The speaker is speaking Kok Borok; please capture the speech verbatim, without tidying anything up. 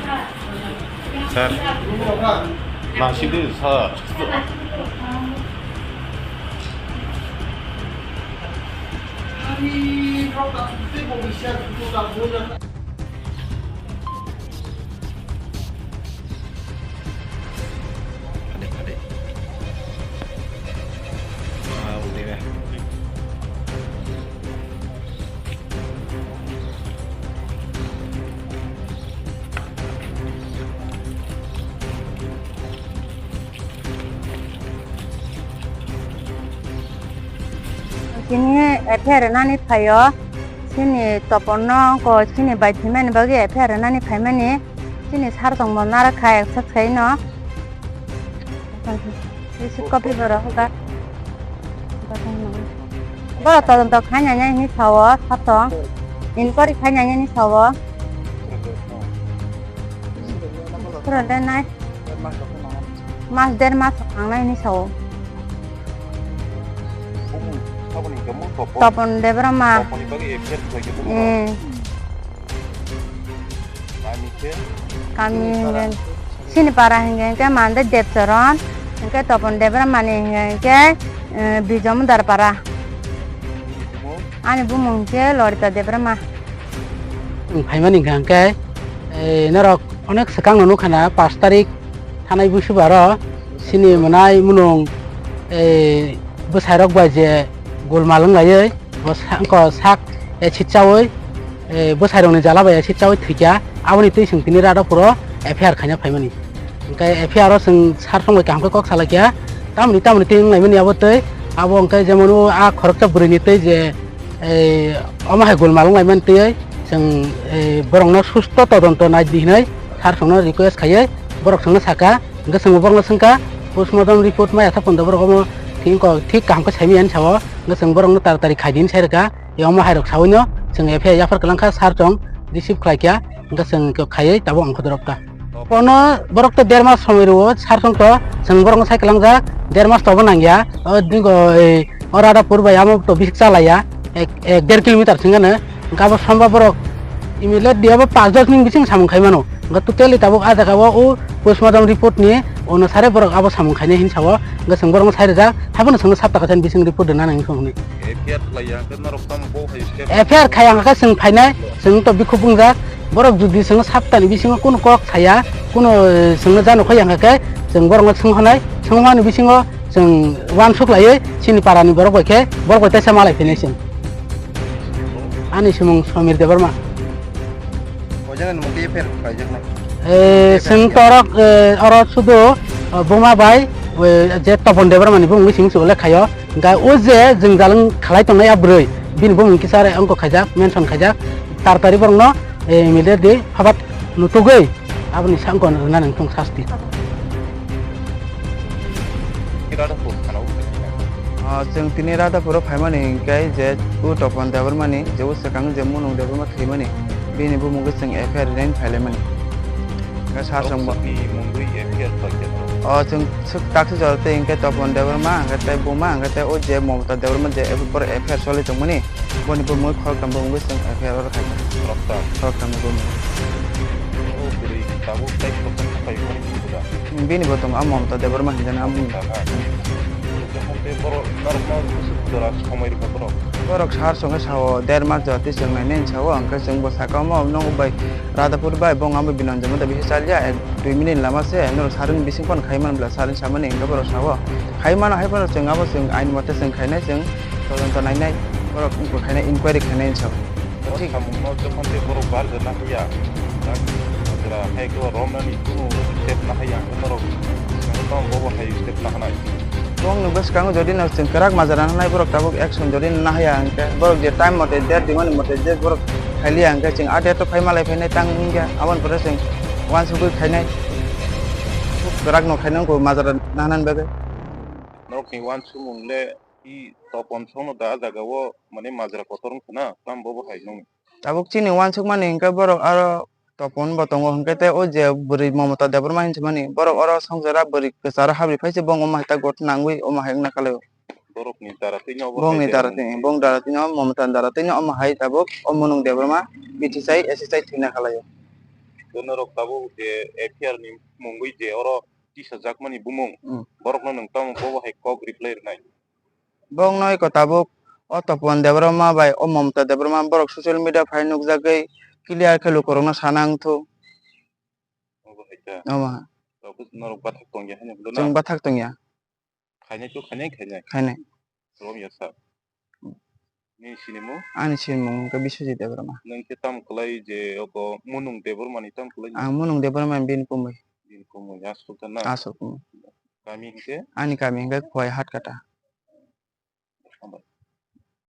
Sir, nasidi sir. Ade, ade. Ah, udah ya. Tini F I R nani phaio, chini toponno ko chini bai thwimani bagwi F I R nani phaimani, chini sar tongmo nara kha accept khaino. Receipt copy borok hwnkha. Borok todonto khainani hinwi sao, satong. Inquiry khainani hinwi sao. Pura lenai. Mas der mas nangnai hinwi sao. Topon Debbarma. Hmm. Kami hingke, sini para hingke, hingke mande Debcharan, hingke Topon Debbarmani hingke, eh, Bijomudar para. Ani bumung hingke Lorita Debbarma. Ang phaimani hingke, eh, norok onek swkang no nukha na, pash tarik thanai busi baro, sini mwnai munung, eh, bwsairok bai je golmal wnglaiwi. Bo sa-, wngkha sak acid chawi, eh, bwsairokni jala bai acid chawi thwikha, aboni twi chwng tini Radhapuro F I R khaina phaimani. Hwnkhe F I R o chwng sar songbai kaham khe kok salaikha, tamoni tamoni twi wnglaimani abo twi, abo hwnkhe jemon o a khoroksa bwrwini twi je, eh, omo hai golmal wnglaimani twi chwng, eh, borokno susto todonto nai di hinwi sar songno request khaiwi borok chwngno sakha, hwnkhe chwngbo borokno swngkha, postmortem report maya tha phano borok omo thik wngkha, thik kaham khe saimanya hinwi sao. Hwnkhe chwng borokno taratari khaidi hinwi sai rwkha. Yongma hairok sawino chwng F I R yaphar kwlangkha, sar chwng receive khlaikha, hwnkhe chwng khaiwi tabuk ang khudu rwkha. Bono borok to der mas somoi rwo, sar chwng to chwng borokno sai kwlangjak, der mas tobo nangya. O dingo, ei, o Radhapur bai amo to bisik chalaiya, ek, ek der kilometer chwng gana. Hwnkhe abo somba borok immediately abo panch dos minute bising samung khai mano. Hwnkhe totally tabuk ah jaga o, o postmortem report ni onusare borok abo samung khainai hinwi sao. Hwnkhe chwng borokno sai rijak, haiphano chwngno sap taka bising report rwna nang hinwi songni. F I R khlaiya, hwnkhe norok tamo bo hai step F I R khai ang khe chwng phainai, chwng to bikhuk wngjak. Borok jodi chwngno saptani bisingo kunu kok saya, kunu, eh, chwngno jano khoi ang khe chwng borokno swng hwnai, swng hwnani bisingo chwng uansuk laiwi chini parani borok bai khe borok bai teisa malai phinai chwng. Ani simung Somir Debbarma. O jaga ni mungkhe F I R khlaijaknai. Eh, chwng to oro, eh, oro sudu, eh, buma bai, eh, je Topon Debbarma ni bumung sing se ule khaio. Hwnkhe o je jwng jalang khalai tongnai a bwrwi, bini bumung kisa are wngkok khaijak, mention khaijak. Taratari borokno, eh, immediately habat nutugwi aboni sakno rwna nang thung sasti. Ah, chwng tini Radhapuro phaimani hwnkhe je o Topon Debbarmani je o swkang je Munung Debbarma thwimani, bini bumungkhe chwng F I R line phailaimani. Hwnkhe sar chwngbo. Ni mungwi F I R khlaikha. O chwng swk taksi jora tei hwnkhe Topon Debbarma, hwnkhe tei buma, hwnkhe tei o je Momota Debbarma je borok F I R solai tongmani, boni bumungwi khoroktham bumungwi chwng F I R oro khaikha. Khoroktham? Khoroktham ni bumung. O bwrwi tabuk tei khoroktham khapai bumung buda. Bini bo tongo, a Momota Debbarma hinjani a Momota, ha. Jokhon tei borok norokno bwswk jora somoi rwkha borok? Borok sar songwi sao, der mas jora tei chwng nainai hinwi sao, hwnkhe chwngbo sakha omo nokbar bai Radhapur bai bo wngma bai Binonjai motha bisi chalya, ek dui minute lama se, norok saring bising phone khai man bwla, saring samani hwnkhe borok sao. Khai mano hai phano chwng abo chwng ain mote chwng khainai, chwng todonto nainai, borok wngkha khainai, inquiry khainai hinwi sao. Thik. Samungno jokhon tei borok bar gana haya, tak jora hai khe romnani kunu step na haya, norok tamo bobo hai step na hanai. Bongni bwskango jodi no chwng kwrak majra nanai borok tabuk action jodi na haya hwnkhe borok je time mote date dimani mote je borok khailiya hwnkhe chwng a date o phai malai phainai tang wngya aboni pore chwng uansugwi khainai kwrak no khainai wngkha majra nanani bagwi. Norokni uansukmung le i Topon songno da a jaga o mane majra kotor wngkha na tamo bobo hai nung. Tabuk chini uansukmani hwnkhe borok aro Topon bo tongo hwnkhe tei o je bwrwi Momota Debbarma hinwi swimani borok oro songchara bwrwi kwcharo habri phai se bo wngma hai ta gotna nangwi omo hai wngna kalaio. Borokni dara twi no obo hai. Bongni dara twi, bong dara twi no Momota ni dara twi no omo hai tabuk o Munung Debbarma B T chai S S chai thwina kalaio. Norok tabuk je F I R ni mungwi je oro tisajakmani bumung, Hmm. Borokno nwng tamo bobo hai kok reply rwnai? Bokno eko tabuk o Topon Debbarma bai o Momta Debbarma borok social media phai nukjagwi clear khe lukurokno sana wngthu. Obo hai khe. Omo ha. Tabuk norok bathak tongya hwnwi bulo na? Chwng bathak tongya. Khainai to khainai khainai. Khainai. Romya sa. Nini sinimung? Ani sinimung wngkha Biswajit Debbarma. Nwng khe tamo kwlai je oko Munung Debbarmani tamo kwlai? Ang Munung Debbarmani bini kumui. Bini kumui aswk khe na? Aswk kumui. Kami hinkhe? Ani kami hinkhe Khowai Hatkata. Hambai.